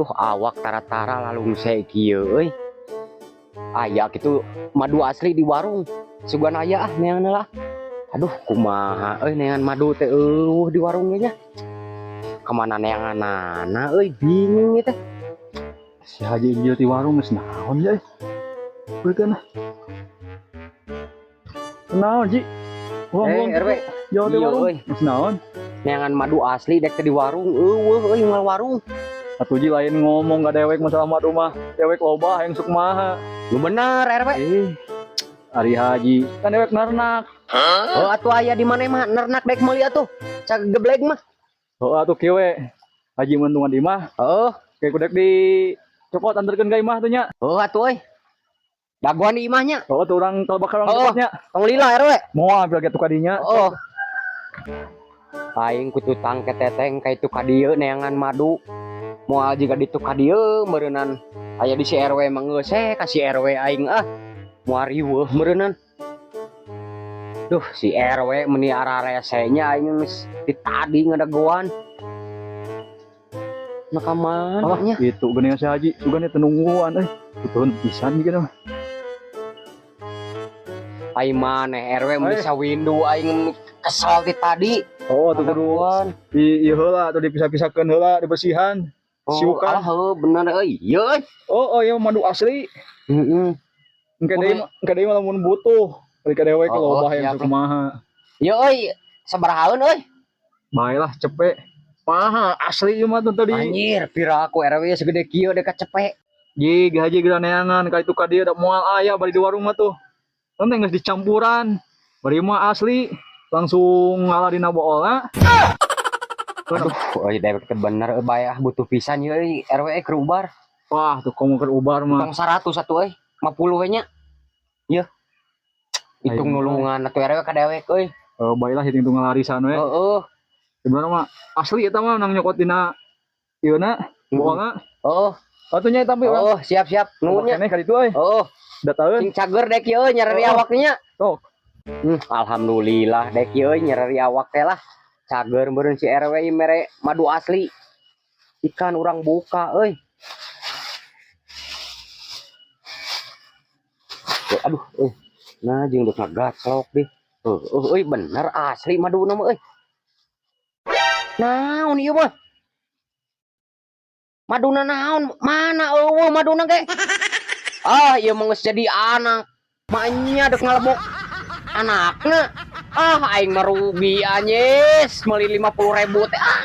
Duh, awak tara-tara lalungse kieu euy. Aya kitu madu asli di warung. Sugan aya ah neangan lah. Aduh, kumaha euy neangan madu teh euweuh di warung ge nya. Kamana neanganana euy, bingung ieu teh. Si Haji Injil di warung geus naon ya? Beukeun ah. Naon, Ji? Uang-uang Eh, RW. jauh di Iya, warung. euy. Geus naon? Neangan madu asli dek teh di warung euweuh euy, moal warung. Atuh Ji, lain ngomong ka dewek masalah madu mah. Dewek loba hayang kumaha. Lu bener, RW. Eh, Ari Haji kan dewek nernak. Oh, atuh aya di mana mah nernak dek meuli atuh. Cagebleg mah. Oh, atuh kieu we. Haji mentungan di mah, Heeh. kayak kudek di cokot anterkeun ka imah tuh nya. Oh, atuh euy. Dagoan di imahnya. Oh, tuh urang kalau bakal urang Oh. cokotnya. Tong lila, RW. Moal ambil gitu kadinya. Oh. Aing kudu tangke teteng ka itu ka dieu neangan madu. Moal jiga ditu ka dieu meureunnan aya di si RW mah geus ka si RW aing ah. Moal riweuh meureunnan. Duh, si RW meni ararese nya, aing geus ti tadi ngadagoan. Nah, ka mana Alah, nya? itu geuning si Haji, sugan teu nungguan euy. Butuheun pisan gitu mah. Aing maneh, RW, meni Eh. sawindu aing kesel ti tadi. Oh, tuh kudu Ngadagoan. di ieu heula atau dipisah-pisahkeun heula, dibersihan. Oh, Siukan. alah heuh bener euy. Ieu euy. Oh, iya madu asli. Heeh. Engke deui mah lamun butuh. Bari ka dewek Oh, loba hayang siap lah. kumaha. Ieu euy, sabarahaeun euy? Bae lah cepet. Maha asli ieu mah tuh tadi. Anjir, pira aku RW segede kieu dek cepet. Ji, Haji geura neangan ka itu ka dieu da moal aya bari di warung mah tuh. Penting geus dicampuran. Bari mah asli langsung ngalah dina boolna. Aduh, euy, dewek teh bener euy, bae ah, butuh pisan ieu euy, RW keur ubar. Wah, tuh komo keur ubar mah. Tong 100 atuh euy, 50 we nya. Yeuh. Hitung Ayo. nulungan atuh, RW, ka dewek euy. Eh, bae lah hitung ngalarisan we. Heeh. Sebenarnya mah asli eta mah nang nyokot dina ieu na boolna. Heeh. Atuh nya eta urang. Heeh, siap-siap. Nuhun nya. Keneh ka ditu euy. Heeh, Dataeun. sing cager dek ieu euy, nyereri Oh. awak nya. Sok. Alhamdulillah dek ieu euy, nyereri awak teh lah. Cager meureun si RW ieu mere madu asli. Ikan urang buka euy. Eh, aduh, euy. Nah, jeung dek ngagaclok deh. Heuh, euy, bener asli maduna mah euy. Naon ieu mah? Maduna naon? Mana euweuh maduna ge? Ah, ieu mah geus jadi anak. Maenya dek ngalebok anakna. Ah, aing mah rugi anjis, meuli 50.000 teh ah.